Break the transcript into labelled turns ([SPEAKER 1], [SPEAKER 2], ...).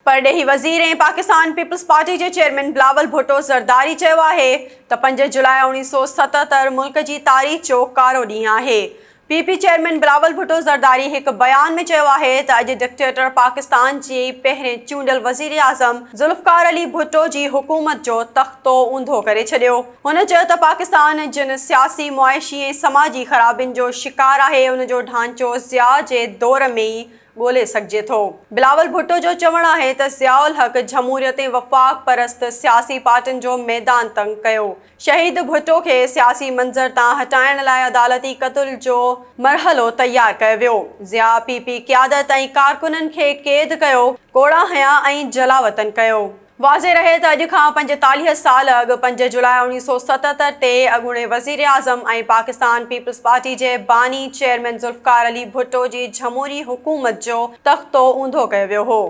[SPEAKER 1] پرڏيهي وزير ۽ Pakistan peoples party جي چيئرمين بلاول ڀٽو زرداري چيو آهي ته پنج جولاء 1977 ملڪ جي تاريخ جو ڪارو ڏينهن آهي. P P chairman Bilawal Bhutto Zardari هڪ بيان ۾ چيو آهي ته اڄ ڊڪٽيٽر پاڪستان جي پهرين چونڊيل وزيراعظم ذوالفقار علي ڀٽو جي حڪومت جو تختو اونڌو ڪري ڇڏيو. هن چيو ته پاڪستان جن سياسي، معاشي ۽ سماجي خرابين جو شڪار آهي ان جو ڍانچو ضياء جي دور ۾ ئي ڳولي سگهجي ٿو. بلاول ڀٽو جو چوڻ آهي ته ضياء الحق جهموريت ۽ وفاق پرست سياسي پارٽين جو ميدان تنگ ڪيو، شهيد ڀٽو کي سياسي منظر تان هٽائڻ لاء عدالتي قتل جو مرحلو تيار ڪيو ويو، ضياء پي پي قيادت ۽ ڪارڪنن کي قيد ڪيو، ڪوڙا هنيا ۽ جلاوطن ڪيو. واضح رهي ته اڄ کان 45 سال اڳ پنج جولاء 1977 تي اڳوڻي وزيراعظم ۽ پاڪستان پيپلز پارٽي جي باني چيئرمين ذوالفقار علي ڀٽو جي جهموري حڪومت جو تختو اونڌو ڪيو ويو هو.